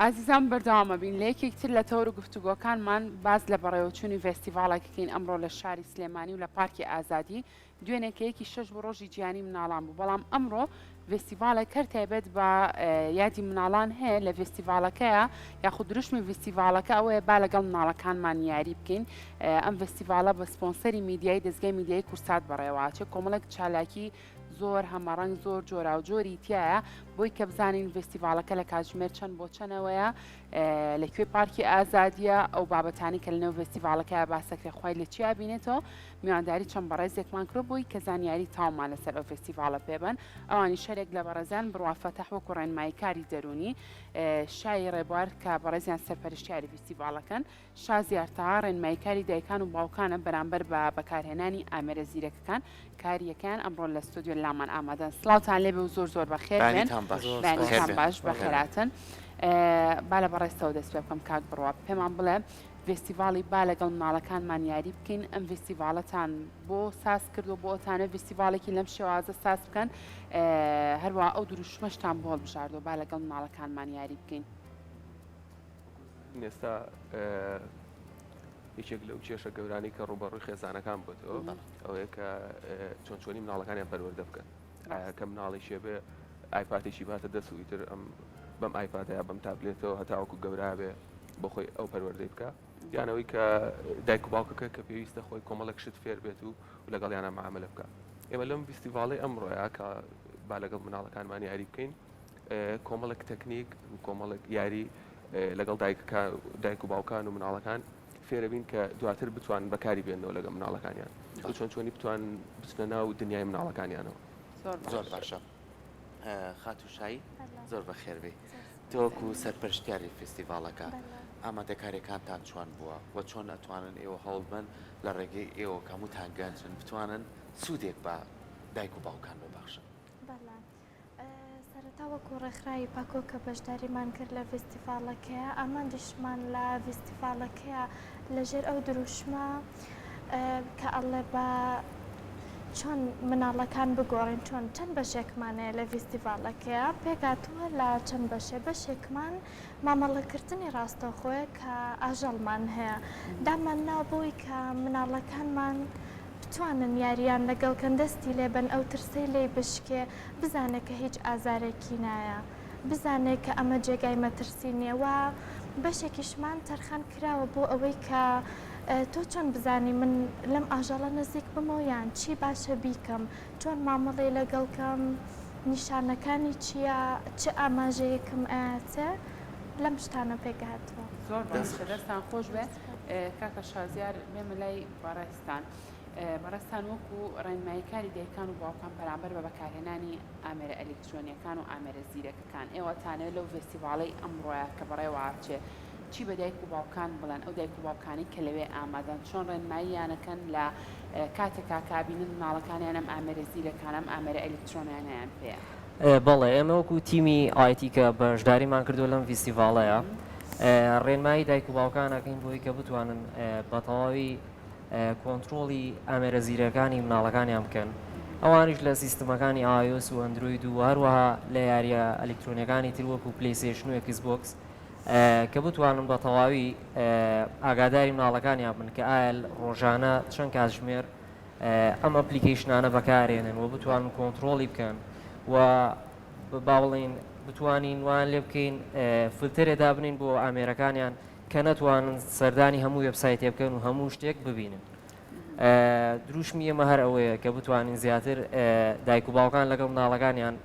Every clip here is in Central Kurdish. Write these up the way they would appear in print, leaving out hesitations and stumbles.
ئازیزان بەردەوام ئەبین لە یەکێک تر لە تەوەر و گفتوگۆکانمان باس لە بەڕێوەچوونی ڤێستیڤاڵێک ئەکەین ئەمڕۆ لە شاری سلێمانی و لە پارکی ئازادی دوێنێ کە یەکی شەش بوو ڕۆژی جیهانی مناڵان بوو بەڵام ئەمڕۆ ڤێستیڤاڵێک هەر تایبەت بە یادی مناڵان هەیە لە ڤێستیڤاڵەکەیە یاخود دروشمی ڤیستیڤاڵەکە ئەوەیە با لەگەڵ مناڵەکانمان یاری بکەین ئەم ڤێستیڤاڵە بە سپۆنسەری میدیایی دەزگای میدیایی کورسات بەڕێوەئەچێ کۆمەڵێک چالاکی زۆر هەمەڕەنگ زۆر جۆراوجۆری تیایە بۆی کە بزانین ڤێستیڤاڵەکە لە کاتژمێر چەند بۆ چەنەوەیە لە کوێ پارکی ئازادیە ئەو بابەتانی کە لەنێو ڤێستیڤاڵەکە باسەکرێ خۆی لە چیا بینێتەوە میوانداری چەند بەڕێزێکمان کرد بۆی کە زانیاری تاومان لەسەر ئەو ڤێستیڤاڵە پێبن ئەوانی شەرێک لە بەڕێزیان بڕوا فەتاح وەکو ڕێنماییکاری دەروونی شای ڕێبوار کە بەڕێزیان سەرپەرشتیاری ڤیستیڤاڵەکەن شازیار تەها ڕێنماییکاری دایکان و باوکانە بەرامبەر بە بەکارهێنانی ئامێرە زیرەکەکان کاریەکەیان ئەمڕۆ لە ستۆدیۆ لامان ئامادەن سڵاوتان لێبێ و زۆر زۆر بەخێر بێن بەیانیتان باش زۆر سپاس. بەیانیتان بەخێر بێن باش بەخێر بێن. بەخێراتن با لە بەڕێزتەوە دەست پێ بکەم کاک بڕوا پێمان بڵێ ڤێستیڤاڵی با لەگەڵ مناڵەکانمان یاری بکەین ئەم ڤێستیڤاڵەتان بۆ ساز کردووە بۆ ئەتانەوێ ڤێستیڤاڵێکی لەم شێوازە ساز بکەن هەروەها ئەو دروشمەشتان بۆ هەڵبژاردووە با لەگەڵ مناڵەکانمان یاری بکەین. ئێستا یەکێک لەو کێشە گەورانەی کە ڕووبەڕووی خێزانەکان بۆتەوە ئەوەیە کە چۆن چۆنی مناڵەکانیان پەروەردە بکەن کە مناڵێکی بێ ئایپاتێکی باتە دەست و ئیتر ئەم بەم ئایپادە یا بەم تابلێتەوە هەتاوەکو گەورە بێ بۆ خۆی ئەو پەروەردەی بکە یانەوەی کە دایک و باوکەکە کە پێویستە خۆی کۆمەڵێک شت فێر بێت و لەگەڵیانە معاملە بکە ئێمە لەم فیستیڤاڵی ئەمڕۆیە کە با لەگەڵ مناڵەکانمان یاری بکەین کۆمەڵێک تەکنیک و کۆمەڵێک یاری لەگەڵ دایکەکە دایک و باوکان و مناڵەکان فێرەبین کە دواتر بتوان بەکاری بێنەوە لەگە مناڵەکانیان و چۆن چۆنی بتوان بچنە ناو دنیای مناڵەکانیانەوە. زۆر باشە خاتوو شایی زۆر بەخێربێی تۆ وەکو سەرپەرشتیاری فیستیڤاڵەکە ئامادەکاریەکانتان چۆن بووە و چۆن ئەتوانن ئێوە هەوڵ بەن لە ڕێگەی ئێوە کە هەمووتان گەنجن بتوانن سوودێک بە دایک و باوکان ببەخشن؟ بەڵێ سەرەتا وەکو ڕێکخراوی پاکۆ کە بەشداریمان کرد لە ڤیستیڤاڵەکەیا ئامانجیشمان لە ڤیستیڤاڵەکەیا لەژێر ئەو دروشمە کە ئەڵێ بە چۆن مناڵەکان بگۆڕین چۆن چەند بەشێکمان هەیە لە ڤیستیڤاڵەکەیا پێکهاتووە لە چەند بەشێ بەشێکمان مامەڵەکردنی ڕاستەوخۆیە کە ئاژەڵمان هەیە دامان ناوە بەوەی کە مناڵەکانمان بتوانن یاریان لەگەڵ کەن دەستی لێ بەن ئەو ترسەی لێی بشکێ بزانێ کە هیچ ئازارێکی نایە بزانێ کە ئەمە جێگای مەترسی نیە وە بەشێکیشمان تەرخان کراوە بۆ ئەوەی کە تۆ چۆن بزانی من لەم ئاژەڵە نزیک بمەوە یان چی باشە بیکەم چۆن مامەڵەی لەگەڵ کەم نیشانەکانی چیە چ ئاماژەیەکم ئەیاتێ لەم شتانە پێکهاتووە. زۆر باشە دەستان خۆش بێ کاکە شازیار بێمە لای بەڕێزتان بەڕێزتان وەکو ڕێنماییکاری دایکان و باوکان بەرامبەر بە بەکارهێنانی ئامێرە ئەلیکترۆنیەکان و ئامێرە زیرەکەکان ئێوە تانەوێت لەو ڤێستیڤاڵەی ئەمڕۆیە کە بەڕێوەئەچێ چی بە دایک و باوکان بڵێن ئەو دایک و باوکانەی کە لەوێ ئامادەن چۆن ڕێنماییانەکەن لە کاتێکا کە ئەبینن مناڵەکانیان ئەم ئامێرە زیرەکانە ئەم ئامێرە ئەلیکترۆنیانەیان پێیە؟ بەڵێ ئێمە وەکو تیمی IT کە بەشداریمان کردووە لەم ڤیستیڤاڵەیە ڕێنمایی دایک و باوکان ئەکەین بۆی کە بتوانن بە تەواوی کۆنترۆڵی ئامێرە زیرەکانی مناڵەکانیان بکەن ئەوانیش لە سیستمەکانی iOS و ئەندرۆید و هەروەها لە یاریە ئەلیکترۆنیەکانی تر وەکو پلەیستەیشن و ئێکس بۆکس کە بتوانن بە تەواوی ئاگاداری مناڵەکانیان بن کە ئایا ڕۆژانە چەند کاتژمێر ئەم ئەپلیکەیشنانە بەکارێنن و بتوانن کۆنترۆڵی بکەن و با بڵێین بتوانین وایان لێ بکەین فلتەرێ دابنین بۆ ئامێرەکانیان کە نەتوانن سەردانی هەموو وێبسایتێ بکەن و هەموو شتێک ببینن. دروشمی ئێمە هەر ئەوەیە کە بتوانین زیاتر دایک و باوکان لەگەڵ مناڵەکانیان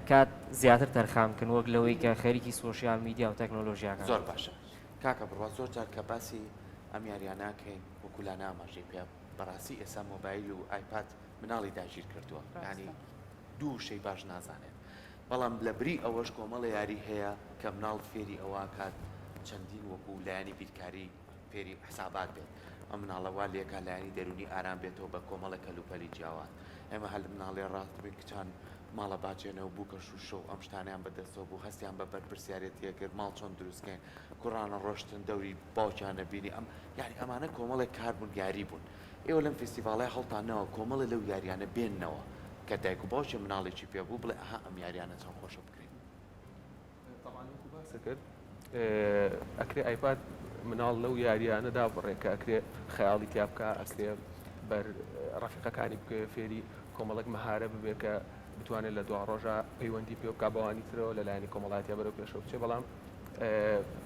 کات زیاتر تەرخان بکەن وەک لەوەی کە خەریکی سۆشیال میدیا و تەکنۆلۆژیاکان. زۆر باشە کاکە بڕوا زۆر جار کە باسی ئەم یاریانە ئەکەین وەکو لانا ئاماژەی پێ بەڕاستی ئێستا مۆبایل و ئایپاد مناڵی داگیر کردووە یانی دوو وشەی باش نازانێت بەڵام لە بری ئەوەش کۆمەڵە یاری هەیە کە مناڵ فێری ئەوە کات چەندین وەکو لایەنی بیرکاری فێری حسابات بێت ئەم مناڵە وا لێکا لایەنی دەروونی ئارام بێتەوە بە کۆمەڵە کەلوپەلی جیاواز ئێمە هەر مناڵێ ڕاست بین کچان ماڵە باچێنە و بووکە شوشە و ئەم شتانیان بەدەستەوە بوو هەستیان بە بەرپرسیارەتیە کرد ماڵ چۆن دروستکەین کوڕانە ڕۆشتن دەوری باوکیان نەبینی ئەم یانی ئەمانە کۆمەڵێک کار بوون یاری بوون ئێوە لەم فیستیڤاڵەی هەڵتان ناوە کۆمەڵێ لەو یاریانە بێننەوە کە دایک و باوکێ مناڵێکی پێ بوو بڵێ ئەها ئەم یاریانە چەند خۆشە بکرێن. تەبعەن وەکو باست کرد. ئەکرێ ئایپاد مناڵ لەو یاریانە دابڕێ کە ئەکرێ خەیاڵی تیا بکا، ئەکرێ بەر ڕەفیقەکانی بکەوێ فێری کۆمەڵێک مەهارە ببێ کە بتوانێت لە دواڕۆژا پەیوەندی پێ بکا بەوانی ترەوە لە لایەنی کۆمەڵایەتیا بەرەو پێشەوە بچێ بەڵام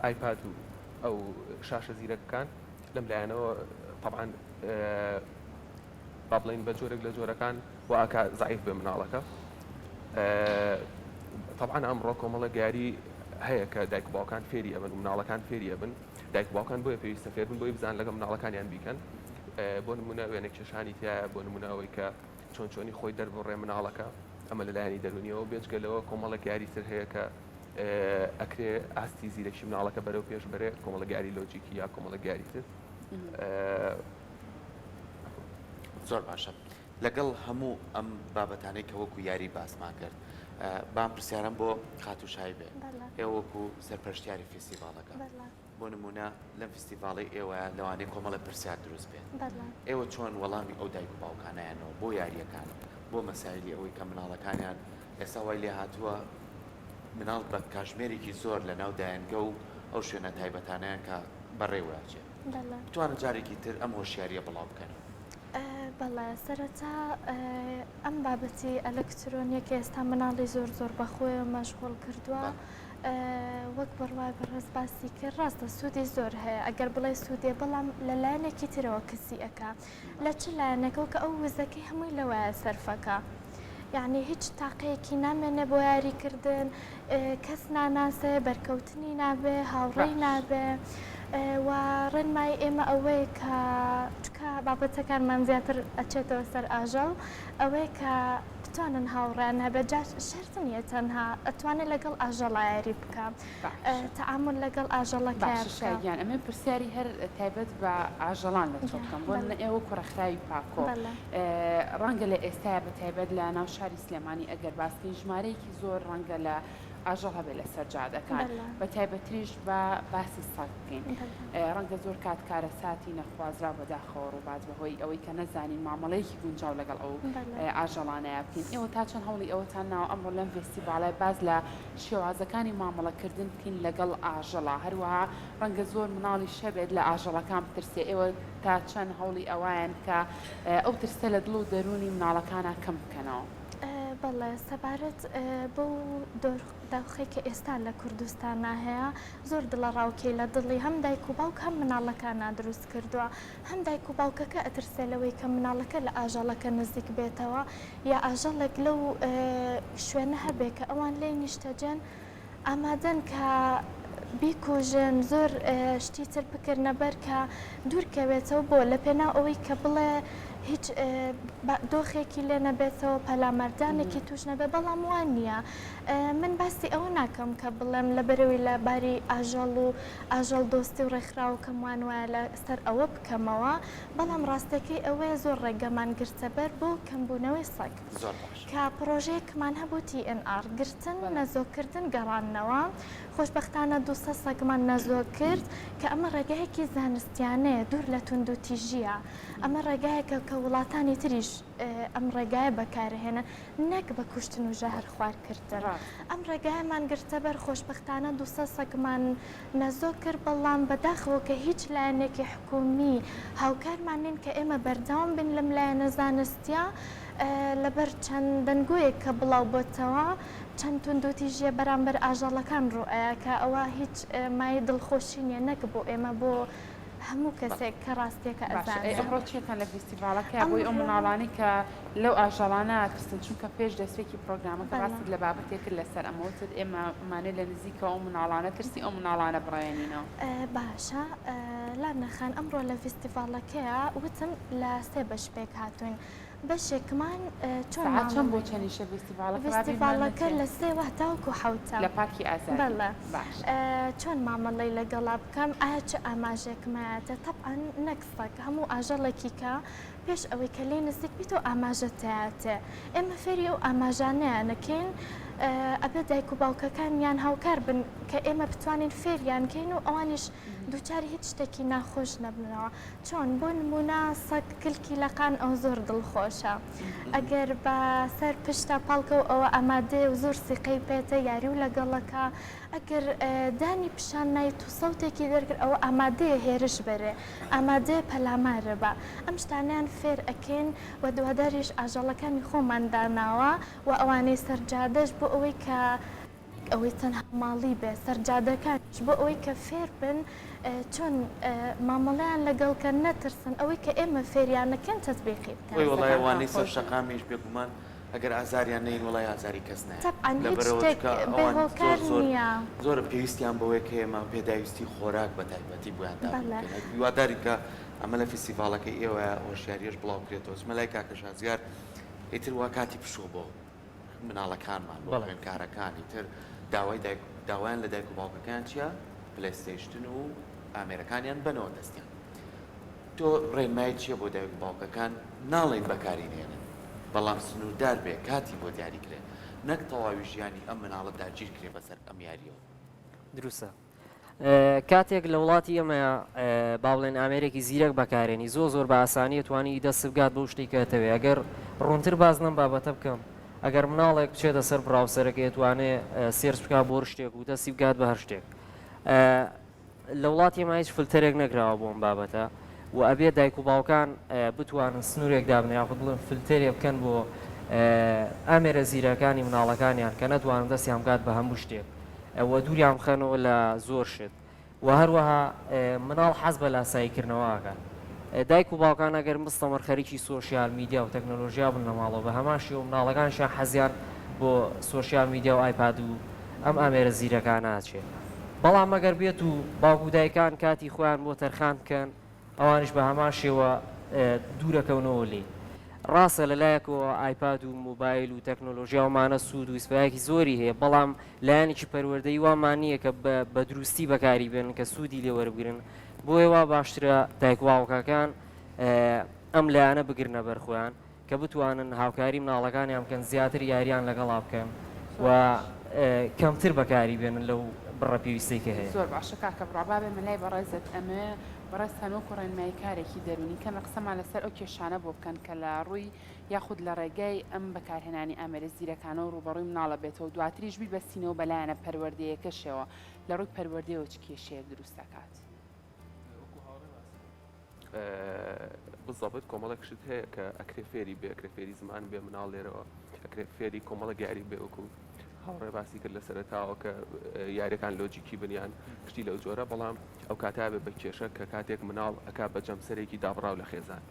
ئایپاد و ئەو شاشە زیرەکەکان لەم لایەنەوە تەبعەن با بڵێین بە جۆرێک لە جۆرەکان وا ئەکا زەعیف بێ مناڵەکە تەبعەن ئەمڕۆ کۆمەڵێک یاری هەیە کە دایک و باوکان فێری ئەبن و مناڵەکان فێری ئەبن دایک و باوکان بۆیە پێویستە فێر بن بۆی بزان لەگەڵ مناڵەکانیان بیکەن بۆ نمونە وێنە کێشانی تایە بۆ نمونە ئەوەی کە چۆن چۆنی خۆی دەربڕێ مناڵەکە ئەمە لە لایەنی دەرونیەوە بێجگە لەوە کۆمەڵێک یاری تر هەیە کە ئەکرێ ئاستی زیرەکی مناڵەکە بەرەو پێش بەرێ کۆمەڵێک یاری لۆجیکی یا کۆمەڵێک یاری تر زۆر باشە لەگەڵ هەموو ئەم بابەتانەی کە وەکو یاری باسمان کرد بام پرسیارم بۆ خاتوو شای بێ ئێوە وەکو سەرپەرشتیاری فیستیڤاڵەکە بۆ نمونە لەم فیستیڤاڵی ئێوە لەوانەیە کۆمەڵە پرسیار دروست بێت ئێوە چۆن وەڵامی ئەو دایک و باوکانیانەوە بۆ یاریەکان بۆ مەسایلی ئەوەی کە مناڵەکانیان ئێستا وای لێ هاتووە مناڵ بە کاژمێرێکی زۆر لە ناو دایەنگە و ئەو شوێنە تایبەتانەیان کە بەڕێوەچێت بتوانن جارێکی تر ئەم هۆشیاریە بڵاو بکەنەوە. بەڵێ سەرەتا ئەم بابەتی ئەلکترۆنیە کە ئێستا مناڵی زۆر زۆر بەخۆیەوە مەشغوڵ کردووە وەک بڕوای بەڕێز باسی کرد ڕاستە سوودی زۆر هەیە ئەگەر بڵێ سوودێ بەڵام لە لایەنێکی ترەوە کزی ئەکا لە چ لایەنێکەوە کە ئەو وزەکەی هەمووی لەوایە سەرفەکا یەعنی هیچ تاقەیەکی نامێنێ بۆ یاری کردن کەس ناناسێ بەرکەوتنی نابێ هاوڕێی نابێ و ڕێنمایی ئێمە ئەوەیە کە چکە بابەتەکانمان زیاتر ئەچێتەوە سەر ئاژەڵ ئەوەیە کە بتوانن هاوڕێیان هەبێت جا شەرت نییە تەنها ئەتوانێت لەگەڵ ئاژەڵا یاری بکا تەعامول لەگەڵ ئاژەڵەکەیا باشە بکا. شای گیان ئەمەوێ پرسیاری هەر تایبەت بە ئاژەڵان لە تۆ بکەم بۆ نمونە ئێوە وەکو ڕێکخراوی پاکۆ ڕەنگە لە ئێستایا بە تایبەت لە ناو شاری سلێمانی ئەگەر باس کەین ژمارەیەکی زۆر ڕەنگە لە ئاژەڵ هەبێت لەسەر جادەکان بە تایبەتریش بە باسی سەگ بکەین ڕەنگە زۆر کات کارەساتی نەخوازراو بەداخەوە ڕووبات بەهۆی ئەوەی کە نەزانین مامەڵەیەکی گونجاو لەگەڵ ئەو ئاژەڵانەیا بکەین ئێوە تا چەند هەوڵی ئەوەتان ناوە ئەمڕۆ لەم ڤێستیڤاڵە باس لە شێوازەکانی مامەڵەکردن بکەین لەگەڵ ئاژەڵا هەروەها ڕەنگە زۆر مناڵیش هەبێت لە ئاژەڵەکان بترسێ ئێوە تا چەند هەوڵی ئەوایەن کە ئەو ترسە لە دڵ و دەروونی مناڵەکانا کەم بکەنەوە؟ بەڵێ سەبارەت بەو دۆخەی کە ئێستا لە کوردستانا هەیە زۆر دڵەڕاوکێی لە دڵی هەم دایک و باوک هەم مناڵەکانا دروست کردووە هەم دایک و باوکەکە ئەترسێ لەوەی کە مناڵەکە لە ئاژەڵەکە نزیک بێتەوە یا ئاژەڵێک لەو شوێنە هەبێ کە ئەوان لێی نیشتەجێن ئامادەن کە بیکوژن زۆر شتی تر بکرنە بەر کە دوور کەوێتەوە بۆ لە پێناو ئەوەی کە بڵێ هیچ دۆخێکی لێ نەبێتەوە پەلاماردانێکی توش نەبێ بەڵام وان نییە من باسی ئەوە ناکەم کە بڵێم لە بەرەوەی لە باری ئاژەڵ و ئاژەڵ دۆستی و ڕێکخراوەکەم وان وایە لە سەر ئەوە بکەمەوە بەڵام ڕاستەکەی ئەوەیە زۆر ڕێگەمان گرتەبەر بۆ کەمبوونەوەی سەگ. زۆر باشە. کە پڕۆژەیەکمان هەبوو TNR، گرتن، نەزۆککردن، گەڕاندنەوە، خۆشبەختانە 200 سەگمان نەزۆک کرد، کە ئەمە ڕێگایەکی زانستیانەیە دوور لە توندوتیژییە، ئەمە ڕێگایەکە کە وڵاتانی تریش ئەم ڕێگایە بەکارئەهێنن نەک بە کوشتن و ژەهر خوارکردن. ئەم ڕێگایەمان گرتەبەر، خۆشبەختانە 200 سەگمان نەزۆک کرد، بەڵام بەداخەوە کە هیچ لایەنێکی حکوومی هاوکارمان نین کە ئێمە بەردەوام بین لەم لایەنە زانستییە، لەبەر چەند دەنگۆیەک کە بڵاو بۆتەوە چەند توندوتیژییە بەرامبەر ئاژەڵەکان ڕوو ئەیا کە ئەوە هیچ مایەی دڵخۆشی نییە نەک بۆ ئێمە بۆ هەموو کەسێک کە ڕاستییەکە باشە ئەی ئەزانێ. ئەمڕۆ چیتان لە فیستیڤاڵەکەیا بۆی ئەو ئەمڕۆ. مناڵانەی کە لەو ئاژەڵانە ئەترسن چونکە پێش دەستپێکی پڕۆگرامەکە بەڵێ. باست لە بابەتێک کرد لەسەر ئەمە وتت ئێمە ئەمانەوێت لە نزیکەوە ئەو مناڵانە ترسی ئەو مناڵانە بڕەوێنینەوە. باشە لانە خان ئەمڕۆ لە ڤیستیڤاڵەکەیا وتم لە سێ بەش پێک هاتووین بەشێکمان چۆن سەعات چەند بۆ مامەڵەی چەنیشە ڤیستیڤاڵەکە با بیرمان ڤیستیڤاڵەکە نەچێ؟ لە سێوە تاوەکو حەوتە. لە پارکی ئازادی بەڵێ باشە. چۆن مامەڵەی لەگەڵا بکەم ئایا چ ئاماژێکم هەیەتە تەبعەن نەک سەگ هەموو ئاژەڵێکی کە پێش ئەوەی کە لێی نزیک بیتەوە ئاماژە تیاتێ ئێمە فێری ئەو ئاماژانەیان ئەکەین. ئەبێت دایک و باوکەکانیان هاوکار بن کە ئێمە بتوانین فێریان کەین و ئەوانیش دووچاری هیچ شتێکی ناخۆش نەبنەوە. چۆن؟ بۆ نموونە سەگ کلکی لەقان ئەو زۆر دڵخۆشە. ئەگەر بە سەر پشتا پاڵکەو ئەوە ئامادەیە و زۆر سیقەی پێتە یاری و لەگەڵەکا. ئەگەر دانی پیشان نایت و سەوتێکی دەرکرد ئەوە ئامادەیە هێرش بەرێ، ئامادەیە پەلامارە با. ئەم شتانەیان فێر ئەکەین و دواداریش ئاژەڵەکانی خۆمان داناوە و ئەوانەی سەر جادەش بۆ ئەوەی کە نەک ئەوەی تەنها ماڵی بێ سەر جادەکانیش بۆ ئەوەی کە فێر بن چۆن مامەڵەیان لەگەڵ کەن نەترسن ئەوەی کە ئێمە فێریان نەکەین تەتبیقی بکەن. وەی وەڵای ئەوانەی سەر شەقامیش بێگومان ئەگەر ئازاریان نەین وەڵای ئازاری کەس نایەن تەبعەن هیچ لەبەرئەوە شتێک چونکە بێ ئەوان زۆر هۆکار زۆر نییە. زۆر پێویستیان بەوەیە کە ئێمە پێداویستی خۆراک بە تایبەتی بۆیان دابین بەڵێ. بکەین هیوادارین کە ئەمە لە فیستیڤاڵەکەی ئێوەیە هۆشیاریەش بڵاو کرێتەوە چمە لای کاکە شازیار ئیتر وا کاتی پشووە بۆ مناڵەکانمان بۆ خوێندکارەکان ئیتر داوای دایک داوایان لە دایک و باوکەکەیان چییە PlayStation و ئامێرەکانیان بەنەوە دەستیان تۆ ڕێنمایت چییە بۆ دایک و باوکەکان ناڵێین بەکاری نێنن بەڵام سنووردار بێ کاتی بۆ دیاری کرێ نەک تەواوی ژیانی ئەم مناڵە داگیر کرێ بەسەر ئەم یاریەوە. دروستە کاتێک لە وڵاتی ئێمە با بڵێن ئامێرێکی زیرەک بەکارێنی زۆر زۆر بە ئاسانی توانی دەست بگات بەو شتێک کە ئەتەوێ ئەگەر ڕوونتر باس لەم بابەتە بکەم ئەگەر مناڵێک بچێتە سەر browser ەکەی ئەتوانێ search بکات بۆ هەر شتێک و دەستی بگات بە هەر شتێک لە وڵاتی ئێمە هیچ فلتەرێک نەکراوە بۆ ئەم بابەتە و ئەبێ دایک و باوکان بتوانن سنوورێک دابنێن یاخود بڵێن فلتەرێ بکەن بۆ ئامێرە زیرەکانی مناڵەکانیان کە نەتوانن دەستیان بگات بە هەموو شتێک و دووریان بخەنەوە لە زۆر شت و هەروەها مناڵ حەز بە لاسایی کردنەوە ئەکات دایک و باوکان ئەگەر مستەمەڕ خەریکی social media و تەکنەلۆژیا بن لە ماڵەوە بە هەمان شێوە مناڵەکانیشیان حەزیان بۆ social media و iPad و ئەم ئامێرە زیرەکانە ئەچێ بەڵام ئەگەر بێت و باوک و دایکان کاتی خۆیان بۆ تەرخان بکەن ئەوانیش بە هەمان شێوە دوورەکەونەوە لێی. ڕاستە لە لایەکەوە iPad و مۆبایل و تەکنۆلۆژیا و ئەمانە سوود و ئیسفایەکی زۆری هەیە، بەڵام لایەنێکی پەروەردەیی وامان نییە کە بە دروستی بەکاری بێنن کە سوودی لێ وەربگرن، بۆیە وا باشترە دایک و باوکەکان ئەم لایەنە بگرنە بەر خۆیان. کە بتوانن هاوکاری مناڵەکانیان بکەن زیاتر یاریان لەگەڵا بکەن و کەمتر بەکاری بێنن لەو بڕە پێویستەی کە هەیە. زۆر باشە کاکە بڕا با بێمە لای بەڕێزت ئەمەوێ بەڕێزتان وەکو ڕێنماییکارێکی دەروونی کەمێ قسەمان لەسەر ئەو کێشانە بۆ بکەن کە لە ڕووی یاخود لە ڕێگای ئەم بەکارهێنانی ئامێرە زیرەکانەوە ڕووبەڕووی مناڵە بێتەوە دواتریش بیبەستینەوە بە لایەنە پەروەردەیەکەشەوە لە ڕووی پەروەردەیەوە چ کێشەیەک دروست دەکات؟ بزەبت کۆمەڵێک شت هەیە کە ئەکرێ فێری بێ ئەکرێ فێری زمان بێ مناڵ لێرەوە ئەکرێ فێری کۆمەڵێک یاری بێ وەکو هاوڕێ باسی کرد لە سەرەتاوە کە یاریەکان لۆجیکی بنیان شتی لەو جۆرە بەڵام ئەو کاتە بێ بە کێشە کە کاتێک مناڵ ئەک بە جەمسەرێکی دابڕاو لە خێزان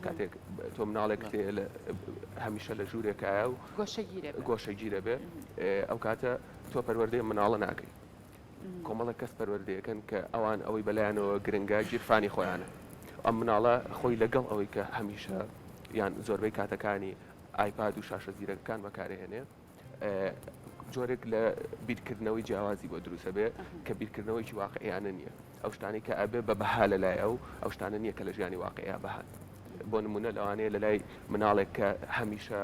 کاتێک تۆ مناڵێک تێ هەمیشە لە ژوورێکایە و گۆشەگیرە بێ ئەو کاتە تۆ پەروەردەی مناڵە ناکەی کۆمەڵێک کەس پەروەردەیەکەن کە ئەوان ئەوەی بەلایانەوە گرنگە گیرفانی خۆیانە. ئەم مناڵە خۆی لەگەڵ ئەوەی کە هەمیشە یان زۆربەی کاتەکانی iPad و شاشە زیرەکەکان بەکارهێنێ جۆرێک لە بیرکردنەوەی جیاوازی بۆ دروستە بێ کە بیرکردنەوەیکی واقعیانە نییە ئەو شتانەی کە ئەبێ بە بەها لە لای ئەو ئەو شتانە نییە کە لە ژیانی واقعیا بەهان بۆ نمونە لەوانەیە لە لای مناڵێک کە هەمیشە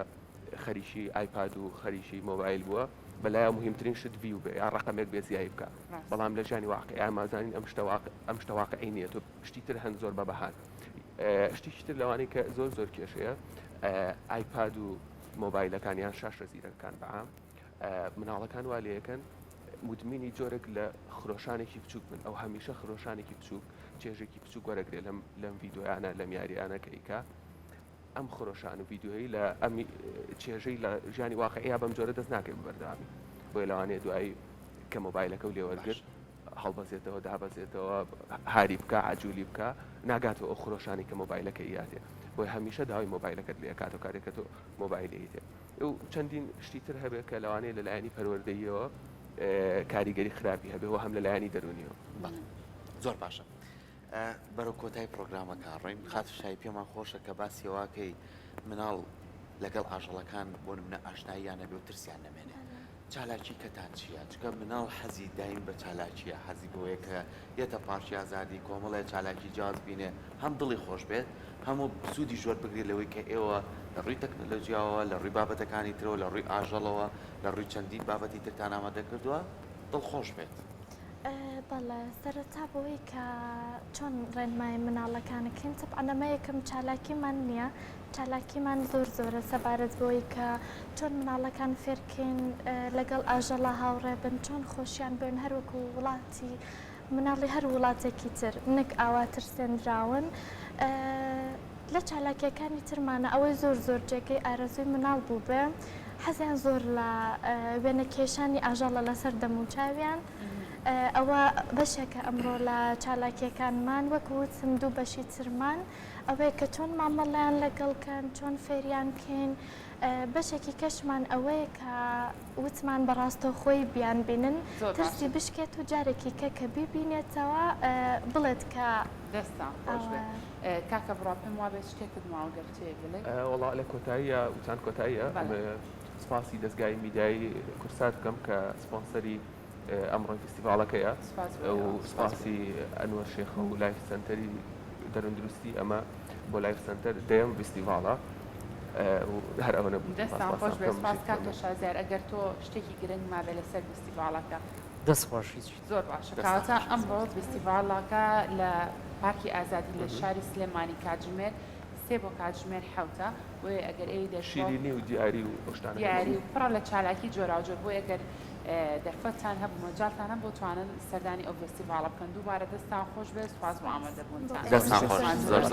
خەریکی iPad و خەریکی مۆبایل بووە بەلایەوە موهیمترین شت view بێ یا ڕەقەمێک بێ زیای بکا بەڵام لە ژیانی واقعیا مازانین ئەم شتە واقع ئەم شتە واقعی نییە تۆ شتی تر هەن زۆر بە بەهان شتێکی تر لەوانەی کە زۆر زۆر کێشەیە iPad و مۆبایلەکان یان شاشە زیرەکەکان بەعام مناڵەکان وا لەکەن مدمینی جۆرێک لە خرۆشانێکی بچووک بن ئەو هەمیشە خرۆشانێکی بچووک چێژێکی بچووک وەرەگرێ لەم لەم ڤیدۆیانە لەم یاریانە کە ئیکا ئەم خرۆشان و ڤیدیۆیەی لە ئەم چێژەی لە ژیانی واقعیا بەم جۆرە دەست ناکەوێت بە بەردەوامی بۆیە لەوانەیە دوایی کە مۆبایلەکە و لێوەرگرت هەڵبەزێتەوە دابەزێتەوە هاری بکە عجولی بکە ناگاتەوە ئەو خرۆشانی کە مۆبایلەکە یاتێ بۆی هەمیشە داوای مۆبایلەکەت لێ کاتەوە کاتێک کە تۆ مۆبایلی تێ و چەندین شتی تر هەبێت کە لەوانەیە لە لایەنی پەروەردەییەوە کاریگەری خراپی هەبێ و هەم لە لایەنی دەرونیەوە زۆر باشە بەرەو کۆتای پرۆگرامەکە ڕۆین خاتوو شایی پێمان خۆشە کە باسی ئەوەکەی مناڵ لەگەڵ ئاژەڵەکان بۆ نمونە ئاشناییان نەبێ و ترسیان نەمێنێ. چالاکی کەتان چییە؟ چونکە مناڵ حەزی دایم بە چالاکییە، حەزی بەوەیە کە یەتە پارکی ئازادی کۆمەڵێ چالاکی جیاواز بینێ هەم دڵی خۆش بێت هەم سوودیش وەربگرێت لەوەی کە ئێوە لە ڕووی تەکنەلۆجیاوە لە ڕووی بابەتەکانی ترەوە لە ڕووی ئاژەڵەوە لە ڕووی چەندین بابەتی ترتان ئامادە کردووە دڵخۆش بێت. بەڵێ سەرەتا بەوەی کە چۆن ڕێنمایی مناڵەکانەکەین تەبعەن ئەمە یەکەم چالاکیمان نییە چالاکیمان زۆر زۆرە سەبارەت بەوەی کە چۆن مناڵەکان فێرکەین لەگەڵ ئاژەڵا هاوڕێ بن چۆن خۆشیان بوێن هەروەکو وڵاتی مناڵی هەر وڵاتێکی تر نەک ئاوا ترسێنراون لە چالاکیەکانی ترمانە ئەوەی زۆر زۆر جێگەی ئارەزووی مناڵ بووبێ حەزیان زۆر لە وێنە کێشانی ئاژەڵە لەسەر دەموچاویان ئەوە بەشێکە ئەمڕۆ لە چالاکیەکانمان وەک وتم دوو بەشی ترمان ئەوەیە کە چۆن مامەڵەیان لەگەڵ کەن چۆن فێریان کەین بەشێکی کەشمان ئەوەیە کە وتمان بە ڕاستەوخۆی بیانبینن ترسی بشکێت و جارێکی کە کە بیبینێتەوە بڵێت کە دەستان خۆش بێت کاکە بڕوا پێم وابێت شتێکت ماوە گەر بتەوێت بڵێی. وەڵا لە کۆتاییە وتان کۆتاییە سپاسی دەزگای میدیایی کوردسات بکەم کە سپۆنسەری ئەمڕۆی فیستیڤاڵەکەیە و سپاسی ئەنوەر شێخە و لایف سەنتەری دەروندروستی ئەمە بۆ لایف سەنتەر دەیەم فیستیڤاڵە هەر ئەوە نەبوو. دەستان خۆش بێت سپاس کاکە شازیار ئەگەر تۆ شتێکی گرنگ مابێ لەسەر فیستیڤاڵەکە. دەست خۆش هیچ. زۆر باشە کەواتە ئەمڕۆ فیستیڤاڵەکە لە پارکی ئازادی لە شاری سلێمانی کاتژمێر سێ بۆ کاتژمێر حەوتە بۆیە ئەگەر ئێوی دەرفەت شیرینی و دیاری و ئەو شتانە دیاری و پڕە لە چالاکی جۆراوجۆر بۆیە گەر دەرفەتتان هەبوو مەجالتان هەبوو توانن سەردانی ئەو ڤێستیڤاڵە بکەن دووبارە دەستتان خۆش بێت سوپاس بۆ ئامادەبوونتان. دەستتان خۆش زۆر زۆر.